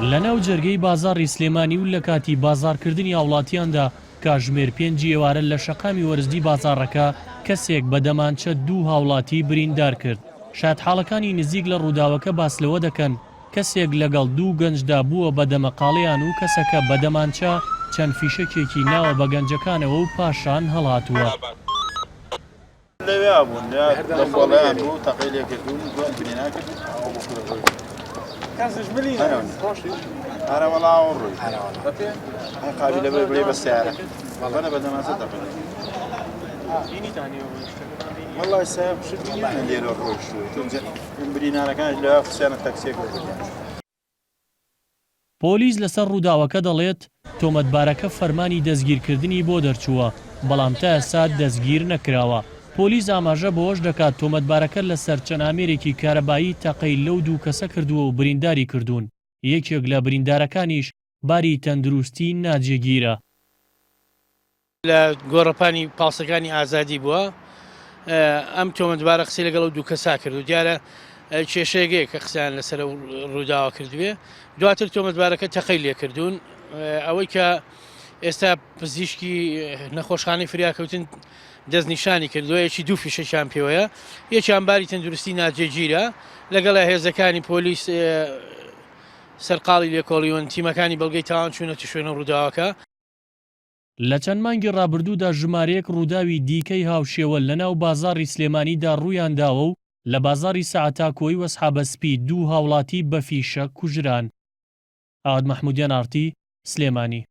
لەناو جەرگەی بازاڕی سلێمانی و لەکاتی بازاڕکردنی هاوڵاتیاندا کاژمێر پێنجی ئێوارە لە شەقامی وەرزدی بازاڕەکە کەسێک بە دەمانچە دوو هاوڵاتی بریندار کرد. شایەتحاڵەکانی نزیک لە ڕووداوەکە باس لەوە دەکەن، کەسێک لەگەڵ دوو گەنجدا بووە بە دەمەقاڵێیان و کەسەکە بە دەمانچە چەند فیشەکێکی ناوە بە گەنجەکانەوە و پاشان هەڵهاتووە. لەوێ بوون لە خۆڵیان بوو تەقەی لێکردوون دوای برینان کرد ئەوە بۆ خۆی ڕۆی کەسش ملی ئەرە وەڵا ئەوە ڕۆی هەی قابیلە بێ بڵێ بە سیارە بەڵێ بە دەمانچە تەقەی وەڵای سایە خوشک بینیانە لێرە ڕۆیشتووە برینارەکانش لەوێ خستیانە تەکسیەک و بردیان. پۆلیس لەسەر ڕووداوەکە دەڵێت، تۆمەتبارەکە فەرمانی دەستگیرکردنی بۆ دەرچووە، بەڵام تا ئێستا دەستگیر نەکراوە. پۆلیس ئاماژە بەوەش دەکات، تۆمەتبارەکە لەسەر چەند ئامێرێکی کارەبایی تەقەی لەو دوو کەسە کردووە و برینداری کردوون، یەکێک لە بریندارەکانیش باری تەندروستی ناجێگیرە. لە گۆڕەپانی پاسەکانی ئازادی بووە ئەم تۆمەتبارە قسەی لەگەڵ ئەو دوو کەسا کرد و دیارە کێشەیەک هەیە کە قسەیان لەسەر ئەو ڕووداوە کردوێ دواتر تۆمەتبارەکە تەقەی لێکردوون ئەوەی کە ئێستا پزیشکی نەخۆشخانەی فریاکەوتن دەستنیشانی کردووە یەکی دوو فیشەکیان پێوەیە یەکیان باری تەندروستی ناجێگیرە لەگەڵ هێزەکانی پۆلیس سەرقاڵی لێکۆڵیون تیمەکانی بەڵگەی تاوان چوونەتە شوێنە ڕووداوەکە. لە چەند مانگی ڕابردوودا ژمارەیەک ڕووداوی دیکەی هاوشێوە لەناو بازاڕی سلێمانیدا ڕوویانداوە و لە بازاڕی سەعتاکۆی و ئەسحابە سپی دوو هاوڵاتی بە فیشەک کوژران. ئاوات مەحمودیان ئاڕتی، سلێمانی.